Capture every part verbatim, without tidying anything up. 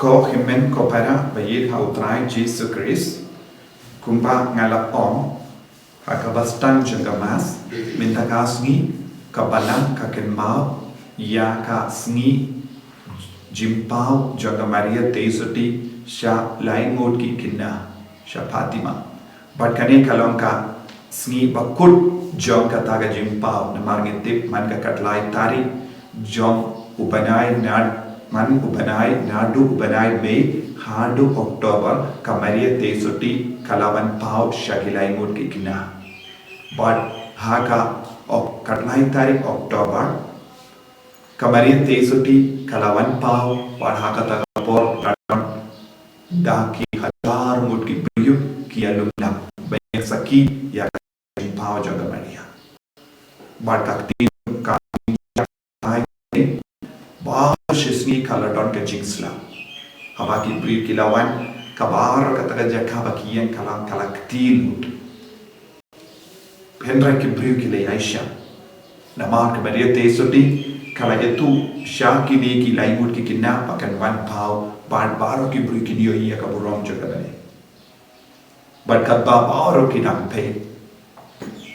Ko hynmen ko para ba ïeit ha U Trai Jisu Khrist, kumba nga la ong ha kaba sdang jong ka Mass, mynta ka sngi ka Balang ka kynmaw ïa ka sngi jingpaw jong ka Maria Theisotti sha lai ngut ki khynnah sha Fatima. Bad kane ka long ka sngi bakut jong kata ka jingpaw, namar ngi tip man ka khatlai tarik jong u bnai, na man u bnai, naduh u bnai May haduh October, ka Maria Theisotti ka la wan paw sha ki lai ngut ki khynnah. Bad ha ka ok, khatlai tarik October, ka Maria Theisotti ka la wan paw, bad ha kata ka por ka don da ki hajar ngut ki briew ki ïalum lang ban ïa sakhi ïa ka jingpaw jong ka Maria. Bad ka ktien ka, baroh shi sngi ka la don ka jingslap. Haba ki briew ki la wan, ka baroh kata ka jaka ba ki ïeng ka la, ka la kti lut. Hynrei ki briew ki la ïaishah. Namar ka Maria Theisotti ka la ïathuh sha kine ki lai ngut ki khynnah ba kan wan paw, bad baroh ki briew kin ïohi ïa ka burom jong ka bneng. Bad katba baroh ki dang peit,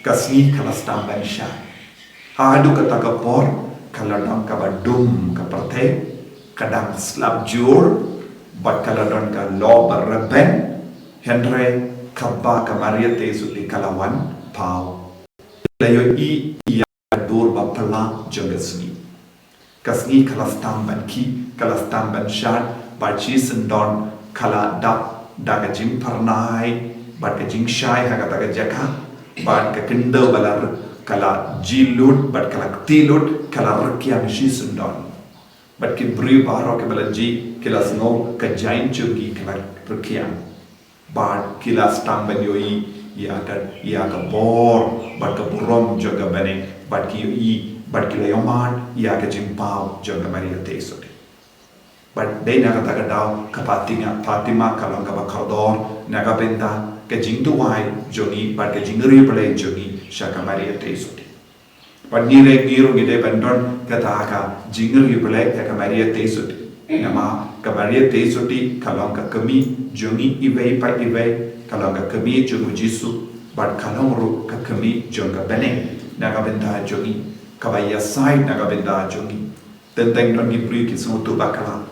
ka sngi ka la sdang ban shai. Haduh kata ka por ka la dang kaba dum ka pyrthei, ka dang slap jur, bad ka la don ka lyoh ba rben. Hynrei katba ka Maria Theisotti ka la wan paw, la ïohi ïa ka dur ba phylla jong ka sngi. Ka sngi ka la sdang ban khih, ka la sdang ban shad, bad shisyndon ka la dap da ka jingphyrnai bad ka jingshai ha kata ka jaka, bad ka khyndew ba la r-, ka la jia lut bad ka la kti lut ka la rkiang shisyndon. Bad ki briew baroh kiba la jia ki la sngew ka jaiñ jong ki ka la rkiang. Bad ki la sdang ban ïohi ïa ka, ïa ka bor bad ka burom jong ka bneng, bad ki ïohi bad ki la ïohmad ïa ka jingpaw jong ka Maria Theisotti. Bad dei na kata ka daw ka Fatima, Fatima ka long kaba kordor na ka bynta ka jingduwai jong ngi bad ka jingriewblei jong ngi sha ka Maria Theisotti. Bad ngi ruh, ngi ruh ngi dei ban don kata ka jingriewblei ïa ka Maria Theisotti. Namar ka Maria Theisotti ka long ka kmie jong ngi iwei pa iwei, ka long ka kmie jong u Jisu, bad ka long ruh ka kmie jong ka bneng na ka bynta jong ngi, kaba ïasaid na ka bynta jong ngi. Teng teng don ki briew ki sngewthuh bakla.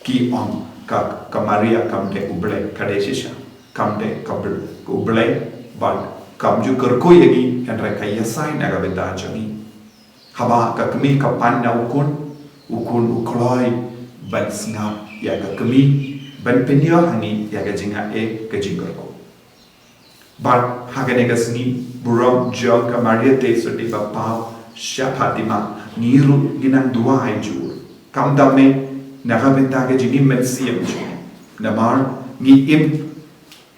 Ki ong ka, ka Maria kam dei U Blei, ka dei shisha. Kam dei ka Bl-, ka U Blei, bad kam ju kyrkhu ïa ngi, hynrei ka ïasaid na ka bynta jong ngi. Haba ka kmie ka pan na u khun, u khun u kloi ban sngap ïa ka kmie, ban pynïoh ha ngi ïa ka jingaiei ka jingkyrkhu. Bad ha kane ka sngi burom jong ka Maria Theisotti ba paw sha Fatima, ngi ruh ngi nang duwai jur. Khamtam eh na ka bynta ka jingim mynsiem jong ngi. Namar ngi im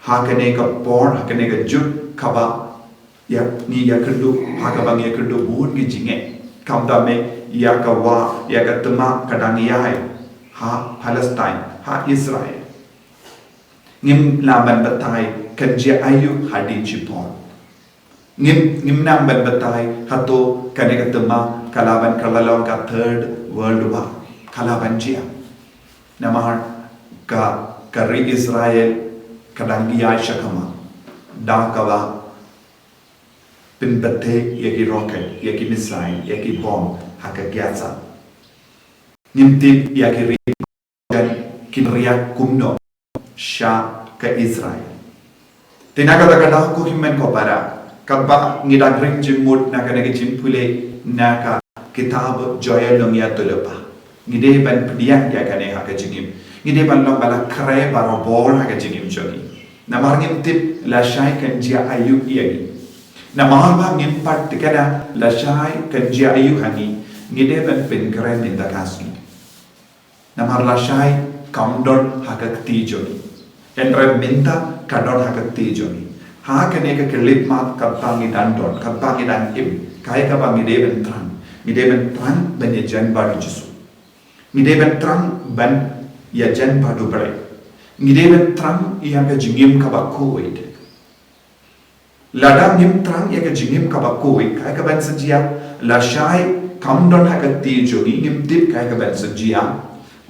ha kane ka por, ha kane ka juk kaba ïa, ngi ïakynduh, ha kaba ngi ïakynduh bun ki jingeh. Khamtam eh ïa ka wah, ïa ka thymmai ka dang ïaid ha Palestine, ha Israel. Ngim lah ban batai kan jia aïu hadien shipor. Ngim, ngim nang ban batai hato kane ka thymmai ka lah ban kylla long ka Third World War. Ka lah ban jia. Namar ka, ka ri Israel ka dang ïaid shakhmat da kaba pynbthei ïa ki rocket, ïa ki missile, ïa ki bom ha ka Gaza. Ngim tip ïa ki ri jan kin react kumno sha ka Israel. Te na kata ka daw ko hynmen ko para, katba ngi dang ring jingmut na kane ka jingpule na ka kitab Joya Longïathuhlypa, ngi dei ban pdiang ïa kane ha ka jingim. Ngi dei ban long ba la khreh barabor ha ka jingim jong ngi. Namar ngim tip lashai kan jia aïu ïa ngi. Namar ba ngim pat thikna lashai kan jia aïu ha ngi, ngi dei ban pynkhreh mynta ka sngi. Namar lashai kam don ha ka kti jong ngi. Hynrei mynta ka don ha ka kti jong ngi. Ha kane ka khyllipmat katba ngi dang don, katba ngi dang im, kaei kaba ngi dei ban thrang? Ngi dei ban thrang ban ïajan bad u Jisu. Ngi dei ban thrang ban ïajan bad u Blei. Ngi dei ban thrang ïa ka jingim kaba khuid. Lada ngim thrang ïa ka jingim kaba khuid, kaei kaban sa jia? Lashai kam don ha ka kti jong ngi, ngim tip kaei kaban sa jia.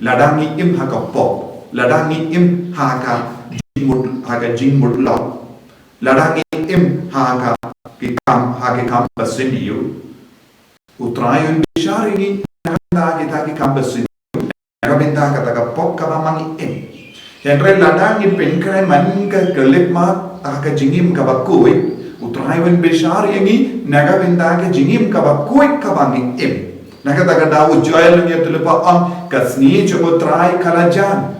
Lada ngi im ha ka pop, lada ngi im ha ka jingmut, ha ka jingmut lok, lada ngi im ha ka ki kam, ha ki kam ba sniew, U Trai un bishar ïa ngi na ka bynta kita ki kam ba sniew, na ka bynta kata ka pop kaba ma ngi im. Hynrei lada ngi pynkhreh man ka khyllipmat ha ka jingim kaba khuid, U Trai un bishar ïa ngi na ka bynta ka jingim kaba khuid kaba ngi im. Na kata ka daw u Joel u ngi tulpa ong ka sngi jong U Trai ka la jan.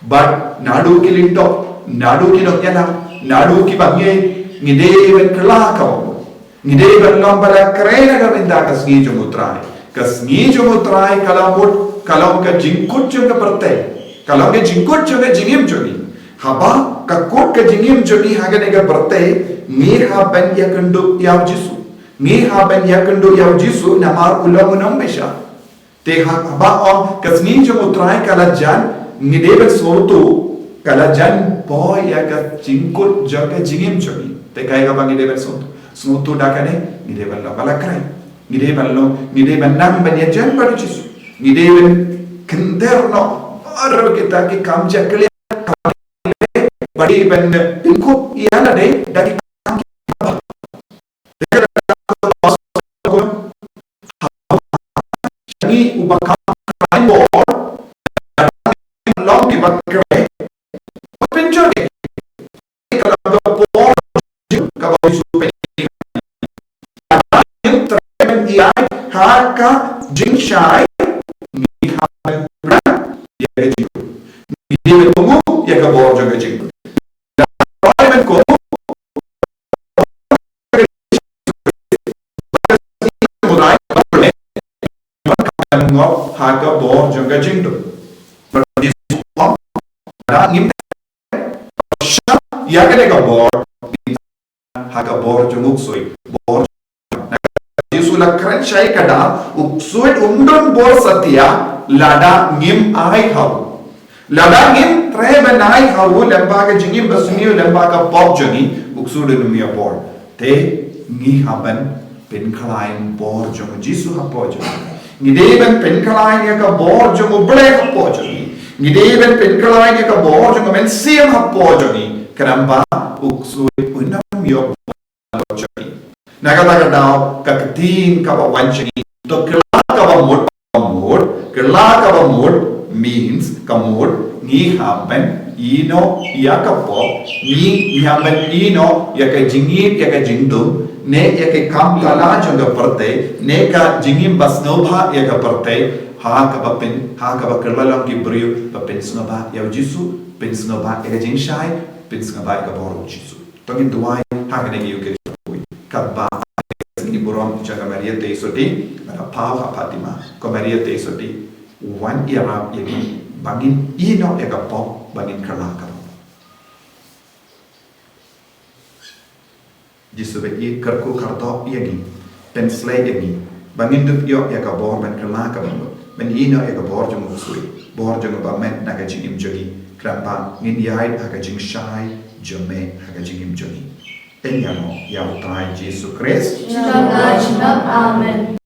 Bad naduh ki lyngdoh, naduh ki nongïalam, naduh ki bangeit, ngi dei ban kylla ka bamut. Ngi dei ban long ba la kren na ka bynta ka sngi jong U Trai. Ka sngi jong U Trai ka la mut, ka long ka jingkut jong ka pyrthei, ka long ka jingkut jong ka jingim jong ngi. Haba ka kut ka jingim jong ngi ha kane ka pyrthei, ngi hap ban ïakynduh ïa U Jisu. Ngi hap ban ïakynduh ïa U Jisu namar u long u nongbishar. Te ha, haba ong ka sngi jong U Trai ka la jan, ngi dei ban sngewthuh ka la jan poi ïa ka jingkut jong ka jingim jong ngi. Te kaei kaba ngi dei ban sngewthuh, sngewthuh da kane, ngi dei ban long ba la kren. Ngi dei ban long, ngi dei ban nang ban ïajan bad U Jisu. Ngi dei ban kynther noh baroh kita ki kam jakhlia, ba dei ban pynkhuid ïa lade da ki kam kiba ngi uba kam kren bor, long kiba kren, pynjot ïa ka long ka bor, ka bor Jisu pynjot. Ngi trei ban ïaid ha ka jingshai, ngi hap ban pynjot ïa ka jingkut. Ngi dei ban ïa ka bor jong ka jingkut. Trei ban kum ngop ha ka bor jong ka jingdum. Ba Jisu ong, lada ngim shah ïa kane ka bor, ha ka bor jong u ksuid, bor jong u. Jisu la kren shai ka daw, u ksuid um don bor satia lada ngim ai ha u. Lada ngim trei ban ai ha u lem bad ka jingim ba sniew, lem bad ka pop jong ngi, u ksuid um ïa bor. Te ngi hap ban pynkhlaiñ bor jong u Jisu hapoh jong ngi. Ngi dei ban pynkhlaiñ ïa ka bor jong u Blei hapoh jong ngi. Ngi dei ban pynkhlaiñ ïa ka bor jong u Mynsiem hapoh jong ngi. Khnang ba u ksuid un ym ïoh bor jong ngi. Na kata ka daw ka ktien kaba wan sha ngi, to kylla kaba mut, mut, kylla kaba mut means ka mut ngi hap ban ïehnoh ïa ka pop, ngi hap ban ïehnoh ïa ka jingïeit, ïa ka jingdum, ne ïa ka kam kylla jong ka pyrthei, ne ka jingim ba sngewbha ïa ka pyrthei, ha kaba pyn, ha kaba kylla long ki briew ba pynsngewbha ïa u Jisu, pynsngewbha ïa ka jingshai, pynsngewbha ïa ka bor u Jisu. To ngin duwai ha kane ka ïing ka jong u, katba ka burom jong ka Maria Theisotti, ba la paw ha Fatima, ko Maria Theisotti, wan ïarap ïa ngi, ba ngin ïehnoh ïa ka pop, ba ngin kylla ka pop. Jisu ba ïeit, kyrkhu kyrdoh ïa ngi, pynsleh ïa ngi, ba ngin dup ïoh ïa ka bor ban kylla ka bamut, ban ïehnoh ïa ka bor jong u ksuid, bor jong u ba met na ka jingim jong ngi, khnang ba ngin ïaid ha ka jingshai jong me ha ka jingim jong ngi. Ïa u Trai Jisu Khrist. Amen.